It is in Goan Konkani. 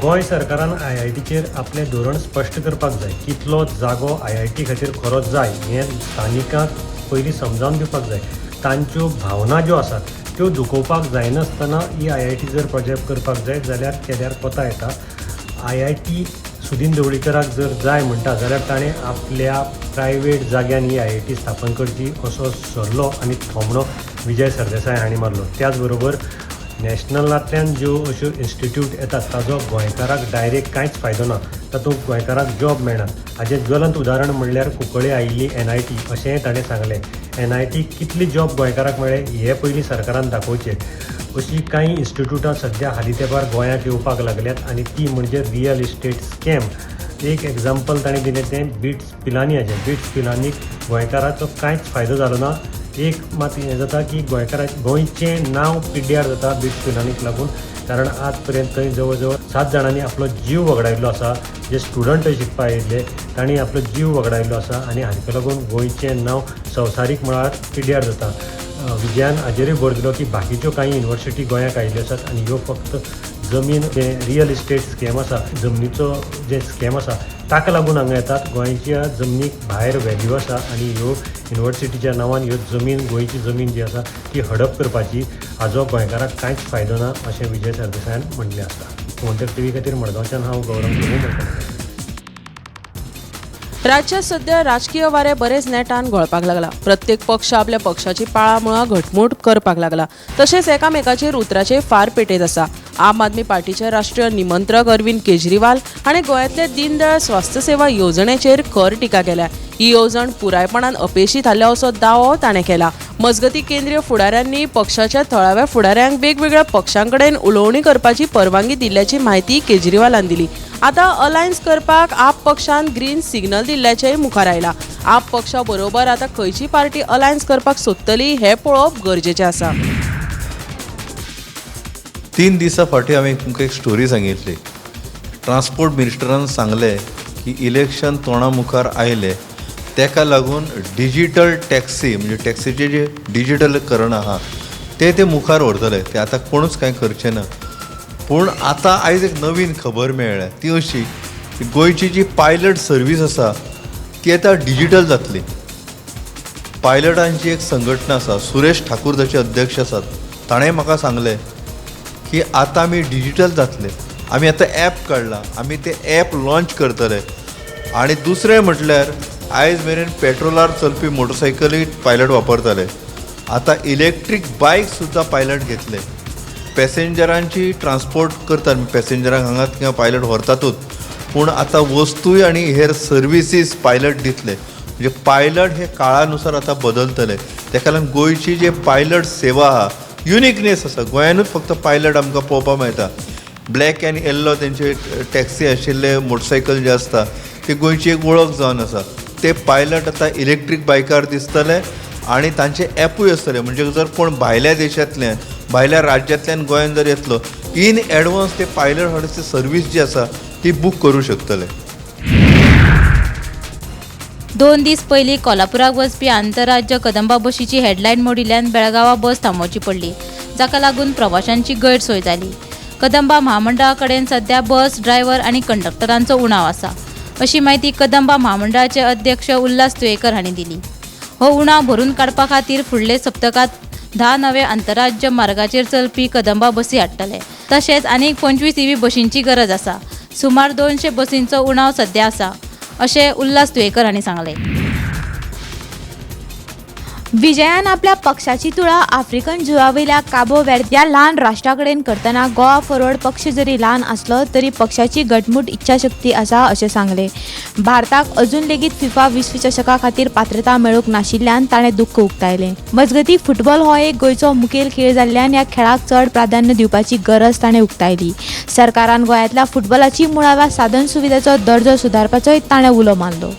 गोंय सरकारान आयआयटीचेर आपलें धोरण स्पश्ट करपाक जाय. कितलो जागो आयआयटी खातीर खरो जाय हें स्थानिकांक पयलीं समजावन दिवपाक जाय. तांच्यो भावना ज्यो आसात त्यो दुखोवपाक जायनासतना ही आयआयटी जर प्रोजेक्ट करपाक जाय जाल्यार केल्यार कोता येता. आयआयटी सुदीन ढवळीकराक जर जाय म्हणटा जाल्यार ताणें आपल्या प्रायवेट जाग्यान ही आयआयटी स्थापन करची असो सल्लो आनी थोमणो विजय सरदेसाय हांणी मारलो. त्याच बरोबर नॅशनलांतल्यान ज्यो अश्यो इन्स्टिट्यूट येतात ताजो गोंयकाराक डायरेक्ट कांयच फायदो ना, तातूंत गोंयकाराक जॉब मेळना. हाजें ज्वलंत उदाहरण म्हणल्यार कुंकळे आयिल्ली एनआयटी अशेंय ताणें सांगलें. एनआयटी कितली जॉब गोंयकाराक मेळ्ळे हे पयलीं सरकारान दाखोवचें. अशीं कांय इन्स्टिट्यूटां सद्या हालीं तेंपार गोंयांत येवपाक लागल्यात आनी ती म्हणजे रियल इस्टेट स्कॅम. एक एग्जाम्पल ताणें दिलें तें बिट्स पिलानी हाचें. बिट्स पिलानीक गोंयकाराचो कांयच फायदो जालो ना. एक मात हें जाता की गोंयचें नांव पिड्ड्यार जाता बिट्स पिलानीक लागून, कारण आज पर्यंत थंय जवळ जवळ 7 जाणांनी आपलो जीव वगडायल्लो आसा. जे स्टुडंट थंय शिकपाक आयिल्ले तांणी आपलो जीव वगडायल्लो आसा आनी हाका लागून गोंयचें नांव संवसारीक मळार पिड्ड्यार जाता. विजयान हाजेरूय भर दिलो की बाकीच्यो कांय युनिवर्सिटी गोंयाक आयिल्ल्यो आसात आनी ह्यो फक्त जमीन जें रियल इस्टेट स्कॅम आसा, जमनीचो जें स्कॅम आसा ताका लागून हांगा येतात. गोंयच्या जमनीक भायर व्हॅल्यू आसा आनी ह्यो युनिवर्सिटीच्या नांवान ह्यो जमीन, गोंयची जमीन जी आसा ती हडप करपाची, हाजो गोंयकाराक कांयच फायदो ना अशें विजय सरदेसायान म्हणिल्लें आसा. गोमंतक टीव्ही खातीर मडगांवच्यान हांव गौरव प्रभू मडकयकार. राज्यात सध्या राजकीय वारें बरेच नेटान घोळपाक लागला. प्रत्येक पक्ष आपल्या पक्षाची पाळां मुळां घटमूट करपाक लागला. तशेंच एकामेकाचेर उतराचे फार पेटयत आसा. आम आदमी पार्टीचे राष्ट्रीय निमंत्रक अरविंद केजरीवाल हाणें गोंयांतले दीनदयाळ स्वास्थ्य सेवा येवजणेचेर खर टिका केल्या. ही येवजण पुरायपणान अपेशी थारल्या असो दावो ताणें केला. मजगतीं केंद्रीय फुडाऱ्यांनी पक्षाच्या थळाव्या फुडाऱ्यांक वेगवेगळ्या पक्षांकडेन उलोवणी करपाची परवानगी दिल्ल्याची म्हायती केजरीवालान दिली. आतां अलायन्स करपाक आप पक्षान ग्रीन सिग्नल दिल्ल्याचेंय मुखार आयलां. आप पक्षा बरोबर आतां खंयची पार्टी अलायन्स करपाक सोदतली हें पळोवप गरजेचें आसा. 3 दिसां फाटीं हांवें तुमकां एक स्टोरी सांगिल्ली. ट्रान्सपोर्ट मिनिस्टरान सांगलें की इलेक्शन तोंडा मुखार आयलें तेका लागून डिजीटल टॅक्सी म्हणजे टॅक्सीचें जें डिजीटलकरण आहा तें ते मुखार व्हरतले, तें आतां कोणूच कांय करचें ना. पूण आतां आयज एक नवीन खबर मेळ्ळ्या ती अशी की गोंयची जी पायलट सर्वीस आसा ती आतां डिजीटल जातली. पायलटांची एक संघटना आसा, सुरेश ठाकूर ताचे अध्यक्ष आसात, ताणें म्हाका सांगलें की आतां आमी डिजीटल जातले, आमी आतां एप काडला, आमी तें एप लॉंच करतले. आनी दुसरें म्हटल्यार आयज मेरेन पेट्रोलार चलपी मोटरसायकली पायलट वापरताले, आतां इलेक्ट्रीक बायक सुद्दां पायलट घेतले. पॅसेंजरांची ट्रान्सपोर्ट करतात, पॅसेंजरांक हांगा थिंगा पायलट व्हरतातूच, पूण आतां वस्तूय आनी हेर सर्विसीस पायलट दितले. म्हणजे पायलट हे काळानुसार आतां बदलतले. तेका लागून गोंयची जे पायलट सेवा आहा युनिकनेस आसा, गोंयानूच फक्त पायलट आमकां पळोवपाक मेळटा. ब्लॅक आनी येल्लो तेंचे टॅक्सी आशिल्ले मोटरसायकल जे आसता ते गोंयची एक वळख जावन आसा. ते पायलट आतां इलेक्ट्रीक बायकार दिसतले आनी तांचे एपूय आसतले. म्हणजे जर कोण भायल्या देशांतल्यान भायल्या राज्यांतल्यान गोंयान जर येतलो इन एडवान्स ते पायलट हाडचे सर्वीस जी आसा ती बूक करूं शकतले. 2 दीस पयलीं कोल्हापुराक वचपी आंतरराज्य कदंबा बशीची हेडलायट मोडिल्ल्यान बेळगांवां बस थांबोवची पडली, जाका लागून प्रवाशांची गैरसोय जाली. कदंबा म्हामंडळा कडेन सध्या बस ड्रायव्हर आनी कंडक्टरांचो उणाव आसा, अशी म्हायती कदंबा म्हामंडळाचे अध्यक्ष उल्हास तुयेकर हांणी दिली. हो उणाव भरून काडपा खातीर फुडले सप्तकांत 10 नवे आंतरराज्य मार्गाचेर चलपी कदंबा बसी हाडटले. तशेंच आनीक 25 ईव्ही बशींची गरज आसा. सुमार 200 बसींचो उणाव सध्या आसा, अशें उल्हास तुयेकर हांणी सांगलें. विजयान आपल्या पक्षाची तुळा आफ्रिकन जुळावयल्या काबो वेर्द ह्या ल्हान राष्ट्रा कडेन करतना गोवा फॉरवर्ड पक्ष जरी ल्हान आसलो तरी पक्षाची घटमूट इच्छाशक्ती आसा अशें सांगलें. भारताक अजून लेगीत फिफा विश्वचषका खातीर पात्रता मेळूंक नाशिल्ल्यान ताणें दुख्ख उक्तायलें. मजगतीं फुटबॉल हो एक गोंयचो मुखेल खेळ जाल्ल्यान ह्या खेळाक चड प्राधान्य दिवपाची गरज ताणें उक्तायली. सरकारान गोंयांतल्या फुटबॉलाची मुळाव्या साधन सुविधाचो दर्जो सुदारपाचोय ताणें उलो मारलो.